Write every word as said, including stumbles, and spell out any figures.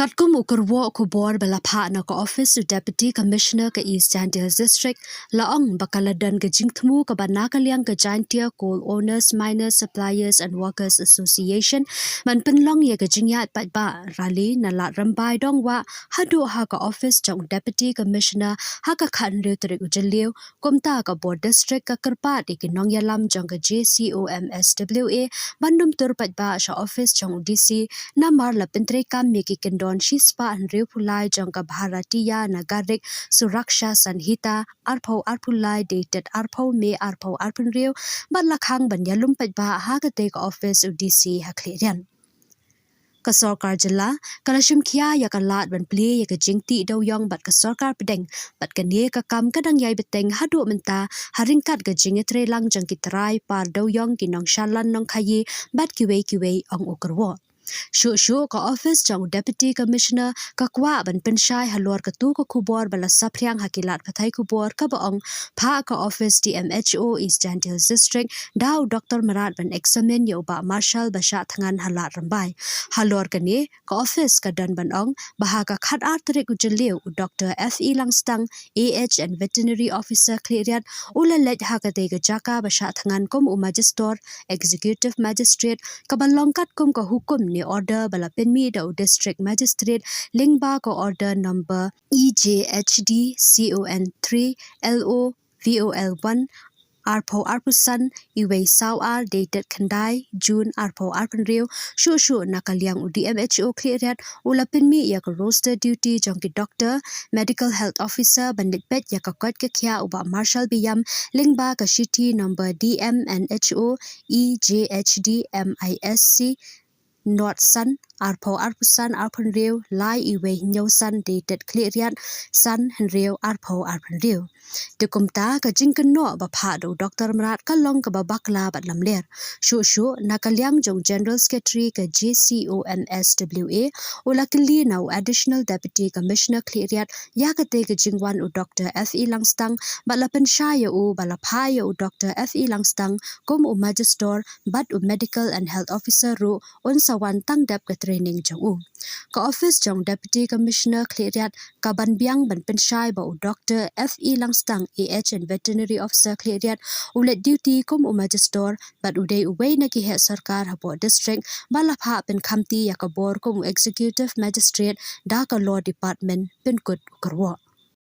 Katkum u kyrwoh khubor ba la phah na ka office u Deputy Commissioner ka East Jaintia Hills District, la ong ba ka la don ka jingthmu kaba na ka liang ka Jaintia Coal Owners, Miners, Suppliers and Workers Association ban pynlong ïa ka jingïaid paidbah rally na Lad Rymbai Dongwah haduh ha ka office jong u Deputy Commissioner ha ka khathynriew tarik u Jylliew. Kumta ka bor district ka kyrpad ïa ki nongïalam jong ka J C O M S W A ban ym tur paidbah sha office jong u D C, namar la pyntreikam ïa ki kyndon shispah hynriewphew lai jong ka Bharatiya Nagarik Suraksha Sanhita arphew arphew lai, dated arphew May arphew arphew hynriew, bad la khang ban ïalum paidbah ha katei ka office u D C ha Khliehriat. Ka sorkar jylla ka la shim khia ïa ka lad ban plie ïa ka jingtih dewïong bad ka sorkar pdeng, bad kane ka kam ka dang ïai bteng haduh mynta ha ryngkat ka jingïatreilang jong ki trai par dewïong, ki nongshah lan nongkhaïi bad kiwei kiwei, ong u kyrwoh. Shuh shuh ka office jong u Deputy Commissioner ka kwah ban pynshai halor katu ka khubor ba la saphriang ha ki lad pathai khubor kaba ong phah ka office D M H O East Jaintia Hills District da u doktor mrad ban examine ïa u Bah Marshal ba shah thngan ha Lad Rymbai. Halor kane, ka office ka don ban ong ba ha ka khatar tarik u Jylliew u Doktor F E Langstang, A H and Veterinary Officer Khliehriat u la leit ha katei ka jaka ba shah thngan kum u Magistrate, Executive Magistrate, kaba long katkum ka hukum ne order ba la pynmih da u District Magistrate lyngba ka order number E J H D C O N three L O V O L one arphew arphew san, iwei saw ar, dated khyndai June arphew arphew hynriew. Shuh shuh na ka liang u D M H O Khliehriat u la pynmih ïa ka roster duty jong ki doktor, medical health officer ban leit peit ïa ka koit ka khiah u Bah Marshal Biam lyngba ka shithi number D M N H O E J H D M I S C not san arphew arphew san arphew hynriew, lai iwei hynñiew san, dated Khliehriat san hynriew arphew arphew hynriew. Te kumta ka jingkynnoh ba phah da u doktor mrad ka long kaba bakla bad lamler. Shuh shuh na ka liang jong General Secretary ka J C O M S W A u la kylli na u Additional Deputy Commissioner Khliehriat ïa katei ka jingwan u Doktor F E Langstang, bad la pynshai ïa u ba la phah ïa u Doktor F E Langstang kum u Magistrate bad u Medical and Health Officer ruh un sa wan tang dep ka training jong u. Ka office jong Deputy Commissioner Khliehriat ka ban biang ban pynshai ba u Doktor F E Langstang, A H and Veterinary Officer Khliehriat, u leit duty kum u Magistrate bad u dei uwei na ki heh sorkar hapoh district ba la phah pynkhamti ïa ka bor kum u Executive Magistrate da ka Law Department, pynkut u kyrwoh.